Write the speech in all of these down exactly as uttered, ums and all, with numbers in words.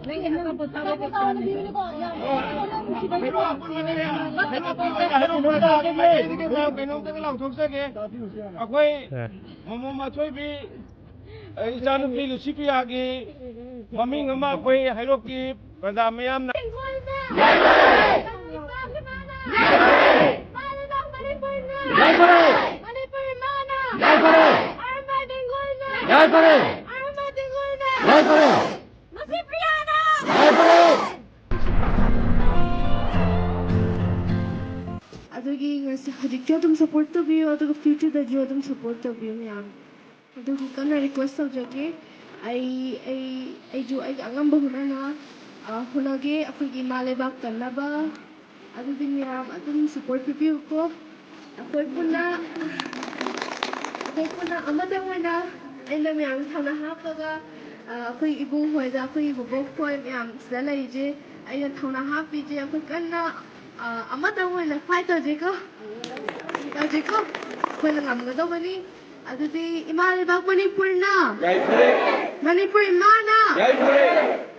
ꯅꯪꯒꯤ ꯑꯆꯥꯄꯣꯠ ꯆꯥꯕ ꯄꯩꯁꯥꯅꯦ꯫ ꯀꯩꯅꯣꯝꯇꯒ ꯂꯥꯎꯊꯣꯛꯆꯒꯦ꯫ ꯑꯩꯈꯣꯏ ꯃꯣꯃꯣ ꯃꯊꯣꯏꯕꯤ, ꯏꯆꯥꯅꯨꯄꯤ ꯂꯨꯁꯤꯄꯤꯌꯥꯒꯤ ꯃꯃꯤꯡ ꯑꯃ ꯑꯩꯈꯣꯏ ꯍꯩꯔꯣꯛꯀꯤ ꯄ꯭ꯔꯖꯥ ꯃꯌꯥꯝꯅ ꯌꯥꯏꯐꯔꯦ! ꯌꯥꯏꯐꯔꯦ! ꯌꯥꯏꯐꯔꯦ! ꯌꯥꯏꯐꯔꯦ! ꯌꯥꯏꯐꯔꯦ! ꯑꯗꯨꯒꯤ ꯉꯁꯤ ꯍꯧꯖꯤꯛꯁꯨ ꯑꯗꯨꯝ ꯁꯞꯄꯣꯔꯠ ꯇꯧꯕꯤꯌꯨ, ꯑꯗꯨꯒ ꯐ꯭ꯌꯨꯆꯔꯗꯁꯨ ꯑꯗꯨꯝ ꯁꯞꯄꯣꯔꯠ ꯇꯧꯕꯤꯌꯨ ꯃꯌꯥꯝ꯫ ꯑꯗꯨꯒꯤ ꯀꯟꯅ ꯔꯤꯀ꯭ꯋꯦꯁ ꯇꯧꯖꯒꯦ꯫ ꯑꯩ, ꯑꯩ, ꯑꯩꯁꯨ ꯑꯩꯒꯤ ꯑꯉꯝꯕ ꯍꯣꯠꯅꯅ, ꯑ, ꯍꯣꯠꯅꯒꯦ꯫ ꯑꯩꯈꯣꯏꯒꯤ ꯏꯃꯥ ꯂꯩꯕꯥꯛ ꯀꯟꯅꯕ꯫ ꯑꯗꯨꯗꯤ ꯃꯌꯥꯝ ꯑꯗꯨꯝ ꯁꯞꯄꯣꯔꯠ ꯄꯤꯕꯤꯌꯨꯀꯣ꯫ ꯑꯩꯈꯣꯏ ꯄꯨꯟꯅ, ꯑꯩꯈꯣꯏ ꯄꯨꯟꯅ ꯑꯃꯇꯪ ꯑꯣꯏꯅ ꯑꯩꯅ ꯃꯌꯥꯝ ꯊꯧꯅꯥ ꯍꯥꯞꯄꯒ, ꯑ, ꯑꯩꯈꯣꯏ ꯏꯕꯨꯡ ꯍꯣꯏꯗ, ꯑꯩꯈꯣꯏ ꯕꯣꯕꯣꯛ ꯍꯣꯏ ꯃꯌꯥꯝ ꯁꯤꯗ ꯂꯩꯔꯤꯁꯦ, ꯑꯩꯅ ꯊꯧꯅꯥ ꯍꯥꯞꯄꯤꯁꯦ꯫ ꯑꯩꯈꯣꯏ ꯀꯟꯅ, ꯑ, ꯑꯃꯇꯪ ꯑꯣꯏꯅ ꯐꯥꯏꯠ ꯇꯧꯁꯤꯀꯣ꯫ ꯇꯧꯁꯤꯀꯣ꯫ ꯑꯩꯈꯣꯏꯅ ꯉꯝꯒꯗꯧꯕꯅꯤ꯫ ꯑꯗꯨꯗꯤ ꯏꯃꯥ ꯂꯩꯕꯥꯛ ꯃꯅꯤꯄꯨꯔꯅ, ꯌꯥꯏꯐꯔꯦ! ꯃꯅꯤꯄꯨꯔ ꯏꯃꯥꯅ, ꯌꯥꯏꯐꯔꯦ!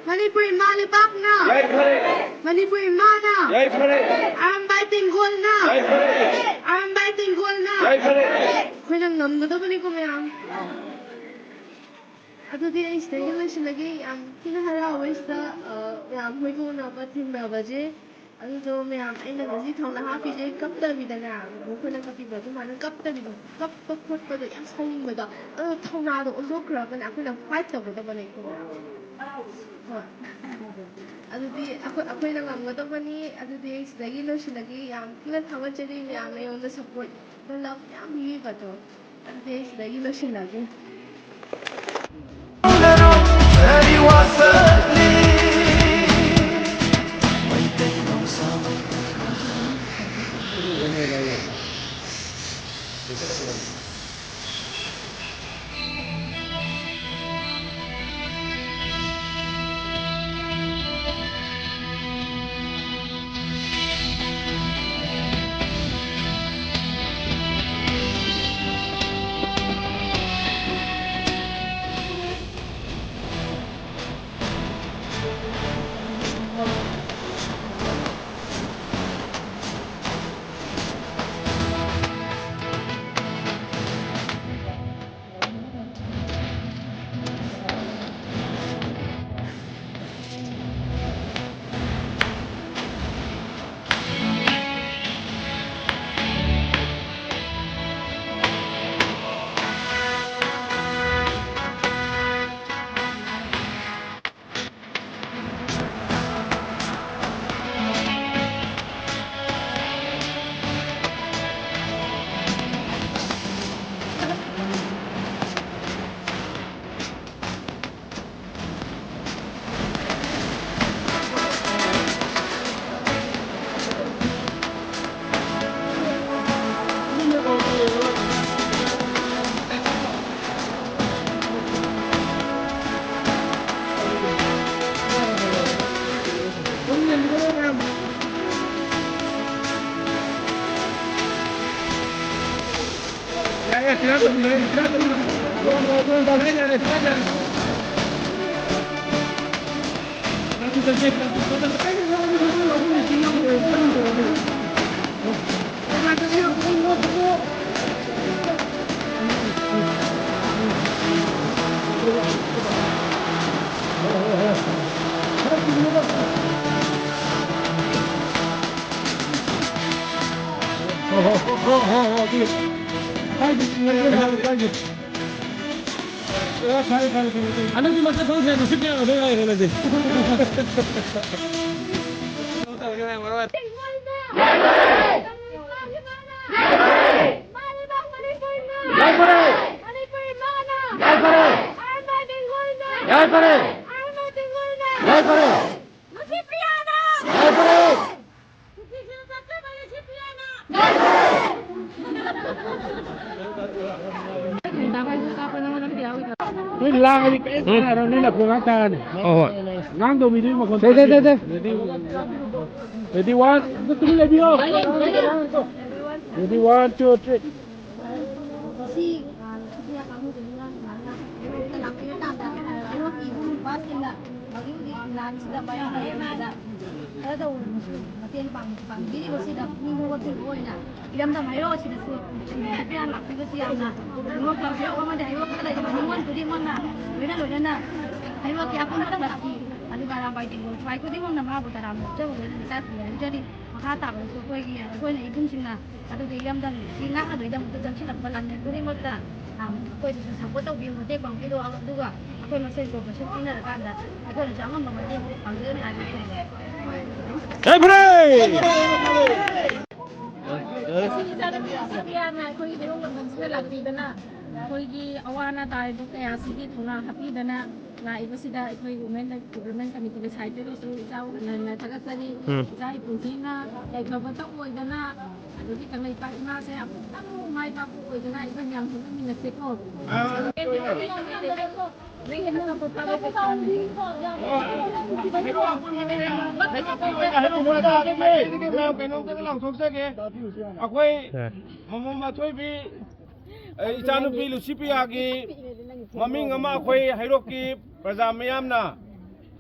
ꯃꯅꯤꯄꯨꯔ ꯏꯃꯥ ꯂꯩꯕꯥꯛꯅ, ꯌꯥꯏꯐꯔꯦ! ꯃꯅꯤꯄꯨꯔ ꯏꯃꯥꯅ, ꯌꯥꯏꯐꯔꯦ! ꯑꯔꯝꯕꯥꯏ ꯇꯦꯡꯒꯣꯜꯅ, ꯌꯥꯏꯐꯔꯦ! ꯑꯔꯝꯕꯥꯏ ꯇꯦꯡꯒꯣꯜꯅ, ꯌꯥꯏꯐꯔꯦ! ꯑꯩꯈꯣꯏꯅ ꯉꯝꯒꯗꯕꯅꯤꯀꯣ ꯃꯌꯥꯝ꯫ ꯑꯗꯨꯗꯤ ꯑꯩ ꯁꯤꯗꯒꯤ ꯂꯣꯏꯁꯤꯜꯂꯒꯦ꯫ ꯌꯥꯝ ꯊꯤꯅ ꯍꯔꯥꯎꯋꯦ ꯁꯤꯗ, ꯑ, ꯃꯌꯥꯝ ꯍꯣꯏꯕꯨ ꯎꯅꯕ ꯊꯦꯡꯅꯕꯁꯦ꯫ ꯑꯗꯨꯗꯣ ꯃꯌꯥꯝ ꯑꯩꯅ ꯉꯁꯤ ꯊꯧꯅꯥ ꯍꯥꯞꯄꯤꯁꯦ ꯀꯞꯇꯕꯤꯗꯅꯦ, ꯃꯈꯣꯏꯅ ꯀꯞꯄꯤꯕ ꯑꯗꯨꯃꯥꯏꯅ ꯀꯞꯇꯕꯤꯗ, ꯀꯞꯄ ꯈꯣꯠꯄꯗꯣ ꯌꯥꯝ ꯁꯥꯎꯅꯤꯡꯕꯗꯣ, ꯑꯗꯣ ꯊꯧꯅꯥꯗꯣ ꯑꯣꯟꯊꯣꯛꯈ꯭ꯔꯒꯅꯦ ꯑꯩꯈꯣꯏꯅ ꯐꯥꯏꯠ ꯇꯧꯒꯗꯕꯅꯦ꯫ ꯍꯣꯏ꯫ ꯑꯗꯨꯗꯤ ꯑꯩꯈꯣꯏ, ꯑꯩꯈꯣꯏꯅ ꯉꯝꯒꯗꯕꯅꯤ꯫ ꯑꯗꯨꯗꯤ ꯑꯩ ꯁꯤꯗꯒꯤ ꯂꯣꯏꯁꯤꯜꯂꯒꯦ꯫ ꯌꯥꯝ ꯊꯤꯅ ꯊꯥꯒꯠꯆꯔꯤ ꯃꯌꯥꯝꯅ ꯑꯩꯉꯣꯟꯗ ꯁꯞꯄꯣꯔꯠ, ꯂꯞ ꯌꯥꯝ ꯄꯤꯕꯤꯕꯗꯣ꯫ ꯑꯗꯨꯗꯤ ꯑꯩ ꯁꯤꯗꯒꯤ ꯂꯣꯏꯁꯤꯜꯂꯒꯦ꯫ ꯍꯟꯗꯛꯇꯤ ꯃꯁꯛ ꯈꯪꯗ꯭ꯔꯦ, ꯅꯨꯡꯁꯤꯠ ꯀꯌꯥ ꯑꯣꯏꯗꯣꯏ ꯉꯥꯏꯔꯦ ꯍꯟꯗꯛꯇꯤ꯫ ꯅꯣꯏ ꯂꯥꯡꯉꯗꯤ ꯀꯔꯤꯝ ꯇꯥꯔꯔꯣꯏ, ꯅꯣꯏ ꯅꯥꯀꯣꯡ ꯉꯥꯏꯍꯥꯛ ꯇꯥꯔꯅꯤ꯫ ꯍꯣꯏ, ꯍꯣꯏ꯫ ꯉꯥꯡꯗꯧ ꯃꯤꯗꯨꯒꯤ ꯃꯈꯣꯟ ꯁꯦ, ꯁꯦ, ꯁꯦ, ꯁꯦ꯫ Ready? Ready, one, ꯑꯗꯨ ꯇꯨꯃꯤꯟ ꯂꯩꯕꯤꯌꯣ꯫ Ready, one, two, three. ꯁꯤ, ꯑ, ꯁꯤ ꯀꯥꯡꯕꯨꯁꯤꯅ ꯁꯨꯃꯥꯏꯅ ꯂꯥꯛꯄꯤꯔꯀꯥꯟꯗ ꯑꯩꯉꯣꯟꯒꯤ ꯅꯨꯄꯥꯁꯤꯡꯅ ꯍꯧꯖꯤꯛ ꯍꯧꯖꯤꯛ ꯂꯥꯟꯁꯤꯗ ꯃꯌꯥꯝ ꯂꯩꯔꯤꯉꯩꯗ ꯈꯔꯗ ꯑꯣꯏꯔꯕꯁꯨ ꯃꯇꯦꯡ ꯄꯥꯡ-, ꯄꯥꯡꯕꯤꯔꯤꯕꯁꯤꯗ ꯃꯤ ꯃꯣꯠꯄ ꯑꯣꯏꯅ ꯏꯔꯝꯗꯝ ꯍꯥꯏꯔꯣ ꯑꯁꯤꯗꯁꯨ ꯃꯌꯥꯝ ꯂꯥꯛꯄꯤꯕꯁꯤ ꯌꯥꯝꯅ ꯅꯤꯉꯣꯜ ꯄꯥꯝꯖꯕ ꯑꯃꯗꯤ ꯍꯥꯏꯔꯣ ꯈꯔ ꯂꯩꯕ ꯅꯤꯉꯣꯜ ꯈꯨꯗꯤꯡꯃꯛꯅ ꯂꯣꯏꯅ ꯂꯣꯏꯅꯅ ꯍꯥꯏꯔꯣ ꯀꯌꯥ ꯄꯨꯝꯅꯃꯛꯀꯤ ꯑꯗꯨꯒ ꯑꯔꯥꯝꯕꯥꯏ ꯇꯦꯡꯒꯣꯜ ꯁ꯭ꯋꯥꯏ ꯈꯨꯗꯤꯡꯃꯛꯅ ꯃꯥꯕꯨ ꯇꯔꯥꯝꯅ ꯑꯣꯛꯆꯕ ꯂꯣꯏꯅ ꯏꯆꯥꯁꯤꯡ ꯂꯩꯖꯔꯤ꯫ ꯃꯈꯥ ꯇꯥꯕꯗꯁꯨ ꯑꯩꯈꯣꯏꯒꯤ, ꯑꯩꯈꯣꯏꯅ ꯏꯕꯨꯡꯁꯤꯡꯅ ꯑꯗꯨꯒ ꯏꯔꯝꯗꯝꯁꯤ ꯉꯥꯛꯅꯕꯒꯤꯗꯃꯛꯇ ꯆꯪꯁꯤꯜꯂꯛꯄ ꯂꯝꯗꯝ ꯈꯨꯗꯤꯡꯃꯛꯇ, ꯑ, ꯑꯩꯈꯣꯏꯗꯁꯨ support ꯇꯧꯕꯤꯌꯨ, ꯃꯇꯦꯡ ꯄꯥꯡꯕꯤꯌꯨ, ꯑꯗꯨꯒ ꯑꯩꯈꯣꯏ ꯃꯁꯦꯟ cooperation ꯄꯤꯅꯔꯀꯥꯟꯗ ꯑꯩꯈꯣꯏꯅꯁꯨ ꯑꯉꯝꯕ ꯃꯇꯦꯡ ꯄꯥꯡꯖꯒꯅꯤ ꯍꯥꯏꯕꯁꯤ ꯍꯥꯏꯖꯔꯤ꯫ ꯌꯥꯏꯐꯔꯦ! ꯉꯁꯤꯒꯤ ꯏꯆꯥꯅꯨꯄꯤ ꯑꯁꯤꯕꯤꯌꯥꯅ ꯑꯩꯈꯣꯏꯒꯤ ꯏꯔꯣꯡ ꯂꯝꯗꯝꯁꯤꯗ ꯂꯥꯛꯄꯤꯗꯅ ꯑꯩꯈꯣꯏꯒꯤ ꯑꯋꯥ ꯑꯅꯥ ꯇꯥꯔꯤꯕ ꯀꯌꯥꯁꯤꯒꯤ ꯊꯧꯅꯥ ꯍꯥꯞꯄꯤꯗꯅ ꯂꯥꯛꯏꯕꯁꯤꯗ ꯑꯩꯈꯣꯏ women, women committeeꯒꯤ sideꯇꯒꯤꯁꯨ ꯏꯆꯥ ꯎꯅꯅ ꯊꯥꯒꯠꯆꯔꯤ꯫ ꯎꯝ꯫ ꯏꯆꯥ ꯏꯄꯨꯁꯤꯡꯅ ꯌꯥꯏꯐꯕꯇ ꯑꯣꯏꯗꯅ ꯑꯗꯒꯤ ꯀꯪꯂꯩꯄꯥꯛ ꯏꯃꯥꯁꯦ ꯑꯃꯨꯛꯇꯪ ꯃꯥꯏ ꯄꯥꯛꯄ ꯑꯣꯏꯗꯅ ꯑꯩꯈꯣꯏ ꯃꯌꯥꯝ ꯍꯣꯠꯅꯃꯤꯟꯅꯁꯦꯀꯣ꯫ ꯀꯩꯅꯣꯝꯇꯒ ꯂꯥꯎꯊꯣꯛꯆꯒꯦ꯫ ꯑꯩꯈꯣꯏ ꯃꯃꯣꯝ ꯑꯊꯣꯏꯕꯤ ꯑꯩ ꯏꯆꯥꯅꯨꯄꯤ ꯂꯨꯁꯤꯄꯤꯌꯥꯒꯤ ꯃꯃꯤꯡ ꯑꯃ ꯑꯩꯈꯣꯏ ꯍꯩꯔꯣꯛꯀꯤ ꯄ꯭ꯔꯖꯥ ꯃꯤꯌꯥꯝꯅ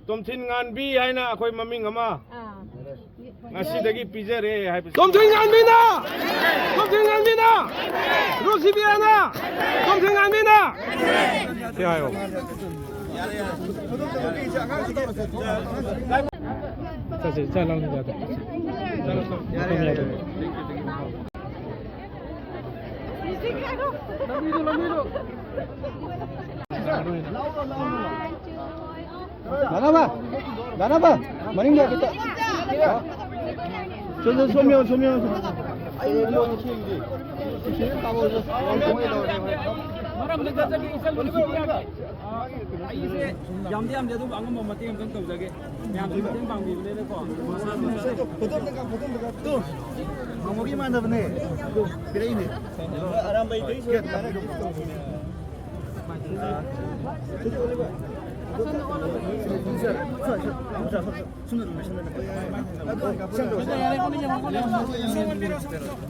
ꯇꯣꯝꯊꯤꯟ ꯉꯥꯟꯕꯤ ꯍꯥꯏꯅ ꯑꯩꯈꯣꯏ ꯃꯃꯤꯡ ꯑꯃ ꯑꯥ꯫ ꯉꯁꯤꯗꯒꯤ ꯄꯤꯖꯔꯦ ꯍꯥꯏꯕꯁꯤ꯫ ꯇꯣꯝꯊꯤꯟ ꯉꯥꯟꯕꯤꯅ! ꯇꯣꯝꯊꯤꯟ ꯉꯥꯟꯕꯤꯅ! ꯂꯨꯁꯤꯕꯤꯌꯥꯅ! ꯇꯣꯝꯊꯤꯟ ꯉꯥꯟꯕꯤꯅ! ꯁꯤ ꯍꯥꯏꯌꯣ꯫ ꯆꯠꯁꯦ, ꯆꯠꯂꯣ, ꯌꯥꯗꯦ꯫ ꯌꯥꯔꯦ, ꯌꯥꯔꯦ, ꯌꯥꯔꯦ꯫ ꯂꯥꯛꯅꯕ, ꯂꯥꯛꯅꯕ, ꯃꯅꯤꯡꯗ ꯈꯤꯇ꯫ ꯁꯣꯝ, ꯁꯣꯝ, ꯁꯣꯝ ꯌꯦꯡꯉꯣ, ꯁꯣꯝ ꯌꯦꯡꯉꯣ, ꯁꯣꯝ꯫ ꯃꯔꯝꯗ ꯆꯠꯆꯒꯦ, ꯏꯆꯜ ꯂꯨꯁꯤꯕꯤꯌꯥꯒꯤ꯫ ꯑꯩꯁꯦ ꯌꯥꯝꯗꯤ ꯌꯥꯝꯗꯦ, ꯑꯗꯨꯕꯨ ꯑꯉꯝꯕ ꯃꯇꯦꯡ ꯑꯝꯇꯪ ꯇꯧꯖꯒꯦ꯫ ꯃꯌꯥꯝꯁꯨ ꯃꯇꯦꯡ ꯄꯥꯡꯕꯤꯕꯅꯤꯅꯀꯣ꯫ ꯃꯥꯃꯣꯒꯤ ꯏꯃꯥꯟꯅꯕꯅꯦ꯫ ꯄꯤꯔꯛꯏꯅꯦ꯫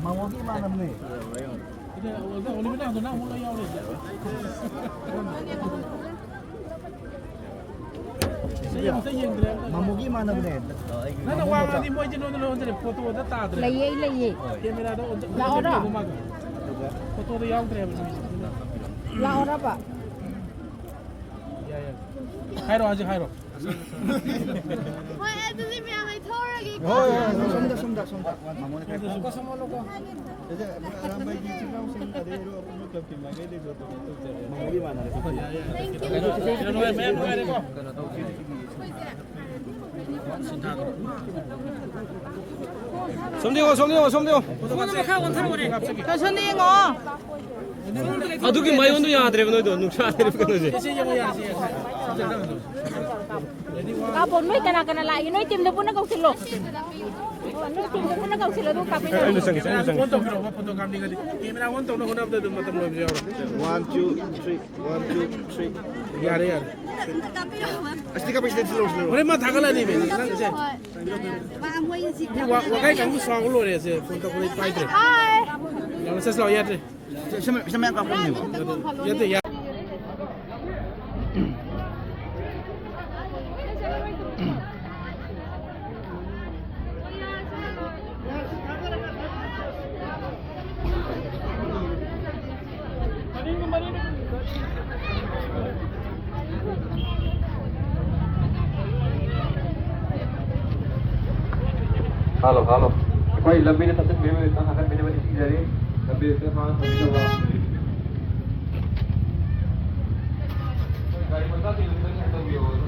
ꯃꯥꯃꯣꯒꯤ ꯏꯃꯥꯟꯅꯕꯅꯦ꯫ ꯃꯥꯃꯣꯒꯤ ꯏꯃꯥꯟꯅꯕꯅꯦ꯫ ꯅꯪꯅ ꯋꯥ ꯉꯥꯡꯉꯗꯤ ꯃꯣꯏꯁꯦ ꯅꯉꯣꯟꯗ ꯂꯣꯏ ꯑꯣꯟꯁꯤꯜꯂꯦ꯫ ꯐꯣꯇꯣꯗ ꯇꯥꯗ꯭ꯔꯦ꯫ ꯂꯩꯌꯦ, ꯑꯩ ꯂꯩꯌꯦ꯫ ꯀꯦꯃꯦꯔꯥꯗ ꯑꯣꯟꯁꯤꯜ-, ꯂꯥꯛꯑꯣꯔꯣ? ꯑꯣꯟꯁꯤꯜꯂꯦꯕ ꯃꯥꯒ꯫ ꯐꯣꯇꯣꯗ ꯌꯥꯎꯗ꯭ꯔꯦꯕ ꯃꯣꯏꯁꯦ꯫ ꯂꯥꯛꯑꯣꯔꯕ? ꯌꯥꯏ, ꯌꯥꯏ꯫ ꯍꯥꯏꯔꯣ, ꯍꯧꯖꯤꯛ ꯍꯥꯏꯔꯣ꯫ ꯍꯣꯏ, ꯑꯗꯨꯗꯤ ꯃꯌꯥꯝ ꯑꯩ ꯊꯣꯛꯑꯔꯒꯦꯀꯣ꯫ ꯍꯣꯏ, ꯍꯣꯏ, ꯍꯣꯏ, ꯁꯣꯝꯗ, ꯁꯣꯝꯗ, ꯁꯣꯝꯗ꯫ ꯃꯥꯃꯣꯅ ꯈꯔ ꯁꯣꯝꯗ, ꯁꯣꯝꯗ꯫ ꯑꯗꯨꯗꯤ ꯑꯔꯥꯝꯕꯥꯏꯒꯤ ꯏꯆꯤꯜ ꯏꯅꯥꯎꯁꯤꯡ, ꯑꯗꯩ ꯍꯩꯔꯣꯛ ꯑꯄꯨꯟꯕ ꯀ꯭ꯂꯕꯀꯤ ꯃꯥꯏꯀꯩꯗꯒꯤ ꯃꯥꯃꯣꯒꯤ ꯏꯃꯥꯟꯅꯕ꯫ ꯀꯩꯅꯣ ꯇꯧꯖꯔꯦ꯫ ꯃꯌꯥꯝ ꯅꯨꯡꯉꯥꯏꯔꯦꯀꯣ꯫ ꯁꯣꯝꯗ ꯌꯦꯡꯉꯣ, ꯁꯣꯝꯗ ꯌꯦꯡꯉꯣ, ꯁꯣꯝꯗ ꯌꯦꯡꯉꯣ꯫ ꯁꯣꯝꯗ ꯌꯦꯡꯉꯣ꯫ ꯑꯗꯨꯒꯤ ꯃꯥꯏꯑꯣꯟꯗꯣ ꯌꯥꯗ꯭ꯔꯦꯕ ꯅꯣꯏꯗꯣ, ꯅꯨꯡꯁꯥ ꯂꯩꯔꯦꯕ ꯀꯩꯅꯣꯁꯦ꯫ ꯀꯥꯞꯄꯣ, ꯅꯣꯏ ꯀꯅꯥ ꯀꯅꯥ ꯂꯥꯛꯏ? ꯅꯣꯏ ꯇꯤꯝꯗꯣ ꯄꯨꯟꯅ ꯀꯧꯁꯤꯜꯂꯣ꯫ ꯑꯣ, ꯅꯣꯏ ꯇꯤꯝꯗꯣ ꯄꯨꯟꯅ ꯀꯧꯁꯤꯜꯂꯣ, ꯑꯗꯨꯒ ꯀꯥꯞꯃꯤꯟꯅꯔꯁꯤ꯫ ꯑꯩꯅ ꯆꯪꯒꯦ, ꯑꯩꯅ ꯆꯪꯒꯦ꯫ ꯐꯣꯟ ꯇꯧꯕꯤꯔꯛꯑꯣ, ꯐꯣꯇꯣ ꯀꯥꯞꯅꯤꯡꯉꯗꯤ꯫ ꯀꯦꯃꯦꯔꯥ ꯑꯣꯟ ꯇꯧꯅ ꯍꯣꯠꯅꯕꯗ ꯑꯗꯨꯝ ꯃꯇꯝ ꯂꯣꯏꯕꯁꯨ ꯌꯥꯎꯔꯦ꯫ One, two, three, one, two, three꯫ ꯌꯥꯔꯦ, ꯌꯥꯔꯦ꯫ ꯑꯁꯤꯗꯤ ꯀꯥꯞꯄ, ꯁꯤꯗ ꯁꯤꯜꯂꯣ, ꯁꯤꯜꯂꯣ꯫ ꯍꯣꯔꯦꯟ ꯃꯥ ꯊꯥꯒꯠꯂꯛꯑꯅꯤ, ꯃꯤ꯫ ꯅꯪ ꯁꯦ꯫ ꯍꯣꯏ꯫ ꯃꯥ ꯃꯣꯏ ꯍꯧꯖꯤꯛ ꯃꯤ ꯋꯥ-, ꯋꯥꯒꯥꯏ ꯀꯥꯡꯕꯨ ꯁꯥꯎꯕ ꯂꯣꯏꯔꯦ, ꯁꯦ꯫ ꯐꯣꯟ ꯇꯧꯕꯗ ꯄꯥꯏꯗ꯭ꯔꯦ꯫ ꯍꯥꯏ꯫ ꯌꯥꯝꯅ ꯆꯠꯁꯤ ꯂꯥꯛꯑꯣ, ꯌꯥꯗ꯭ꯔꯦ꯫ ꯁꯤ-, ꯁꯤ-, ꯁꯤ ꯃꯌꯥꯝ ꯀꯥꯞꯈ꯭ꯔꯕꯅꯦꯕ꯫ Hello, hello. ꯑꯩꯈꯣꯏ ꯂꯝꯕꯤꯗ ꯊꯠꯆꯤꯟꯕꯤꯔꯝꯕ ꯈꯤꯇꯪ ꯍꯥꯏꯒꯠꯄꯤꯅꯕ ꯅꯤꯡꯁꯤꯡꯖꯔꯤ꯫ ꯂꯝꯕꯤꯗ ꯈꯤꯇꯪ ꯍꯥꯡꯅ ꯊꯝꯕꯤꯅꯕ꯫ ꯒꯥꯔꯤ ꯃꯆꯥꯁꯤꯡꯗꯨ ꯈꯤꯇꯪ ꯁꯥꯏꯠ ꯇꯧꯕꯤꯌꯣ꯫